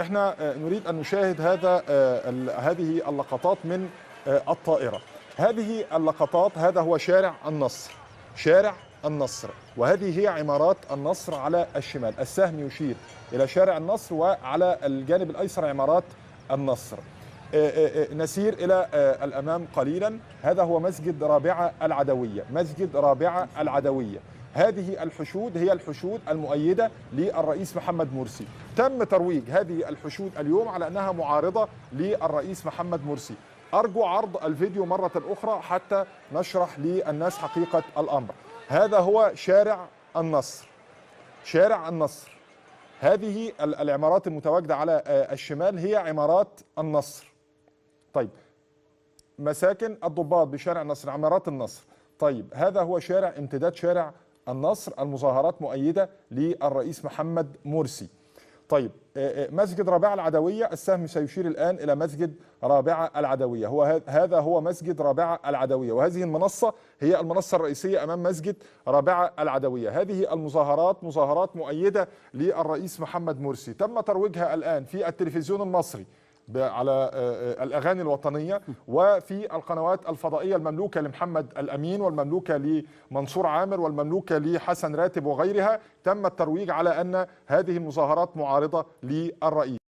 احنا نريد أن نشاهد هذه اللقطات من الطائرة. هذه اللقطات، هذا هو شارع النصر، شارع النصر، وهذه هي عمارات النصر على الشمال. السهم يشير إلى شارع النصر، وعلى الجانب الأيسر عمارات النصر. نسير إلى الأمام قليلا. هذا هو مسجد رابعة العدوية، مسجد رابعة العدوية. هذه الحشود هي الحشود المؤيدة للرئيس محمد مرسي. تم ترويج هذه الحشود اليوم على أنها معارضة للرئيس محمد مرسي. أرجو عرض الفيديو مرة أخرى حتى نشرح للناس حقيقة الأمر. هذا هو شارع النصر، شارع النصر. هذه العمارات المتواجدة على الشمال هي عمارات النصر. طيب، مساكن الضباط بشارع النصر، عمارات النصر. طيب، هذا هو شارع امتداد شارع النصر، المظاهرات مؤيدة للرئيس محمد مرسي. طيب، مسجد رابعة العدوية، السهم سيشير الآن إلى مسجد رابعة العدوية. هو هذا هو مسجد رابعة العدوية، وهذه المنصة هي المنصة الرئيسية أمام مسجد رابعة العدوية. هذه المظاهرات مظاهرات مؤيدة للرئيس محمد مرسي، تم ترويجها الآن في التلفزيون المصري على الأغاني الوطنية، وفي القنوات الفضائية المملوكة لمحمد الأمين والمملوكة لمنصور عامر والمملوكة لحسن راتب وغيرها. تم الترويج على أن هذه المظاهرات معارضة للرئيس.